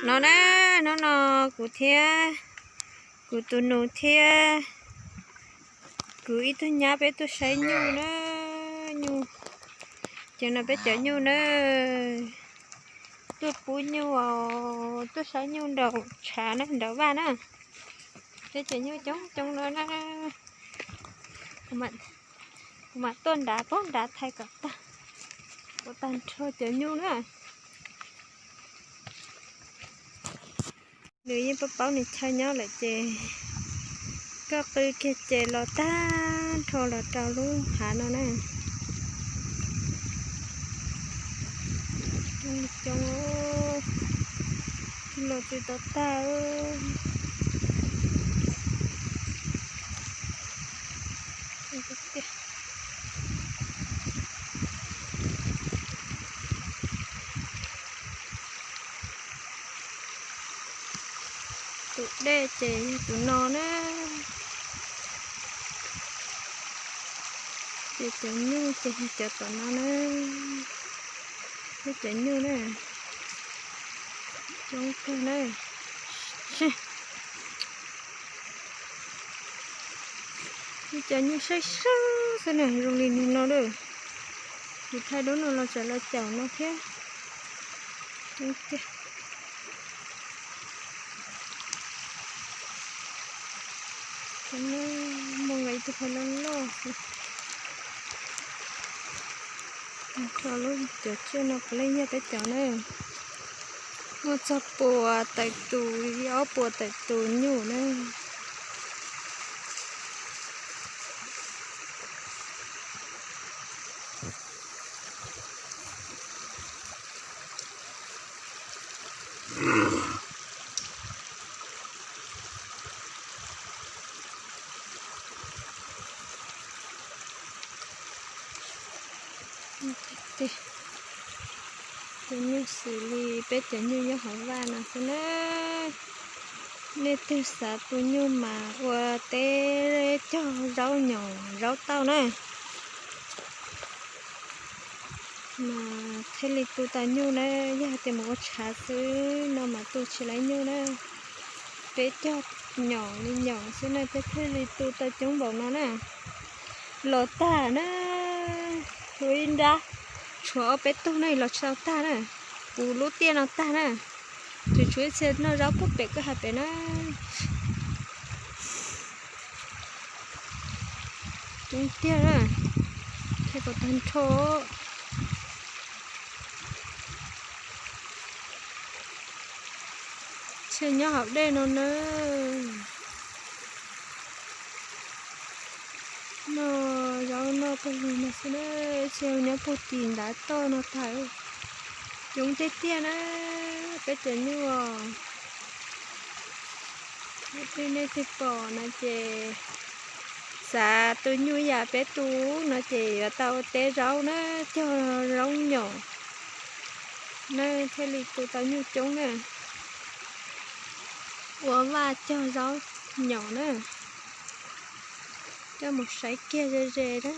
No na, hnub no kuv thiab kuv tus nus thiab kuv ib tug nyab peb tuaj saib nyuj na. Nyuj, ces no peb cov nyuj na, tuaj pub nyuj, tuaj saib nyuj nraum tshav na, nraum vaj na. Peb cov nyuj coob coob no na. Kuv mam tuaj nrad pog nrad thaij kom tag, kom tag nrho cov nyuj na. Nws yeej paub paub nws chaw nyob lawm ces koj qw kiag ces los tag nrho los rau lub hav no na. Coob coob, los tsis tau tag. Tus dej ces yog tus no na. Ces cov nyuj ces yog cov tom no na. Peb cov nyuj na, coob kawg na. Peb cov nyuj saib sab xwb na, zoo li nws no lawm. Kuv thaij dub no los tseem los caum no thiab. Muaj ib tug phav loj loj xwb. Tso lub cov tsiaj no puav leej yog peb cov na. Muaj txog pua tawm tus, ob puas tawm tus nyuj na. Cov nyuj xws li peb cov nyuj nyob hauv vaj no xwb na. Nej twg xav tu nyuj mas ua teb cog zaub nyom zaub tauj na. Mas thiaj li tu tau nyuj na, yog hais tias mus ua tshav xwb no mas tu tsis laib nyuj na. Peb cog nyom li nyom xwb na peb thiaj li tu tau coob npaum no na. Los tag na, tshuav ib nrab, tshuav ob peb tug na los tsis tau tag na. Kuv lub tiaj no tag na, tseem tshuav ib txhia noj zaub puag pem kwj ha pem na. Coob tiag na, thaij kom tag nrho. Txhia nyob hauv dej no na. Noj zaub noj pawg lug no xwb na, txhia nyob puag tim ntav toj no tag. Coob tiag tiag na, peb cov nyuj. Twg nej twg pom no ces xav tu nyuj yam peb tu no ces yuav tau ua teb zaub na, cog zaub nyom na thiaj li tu tau nyuj coob na. Ua vaj cog zaub nyom na. Coj mus saib kiag ze ze na.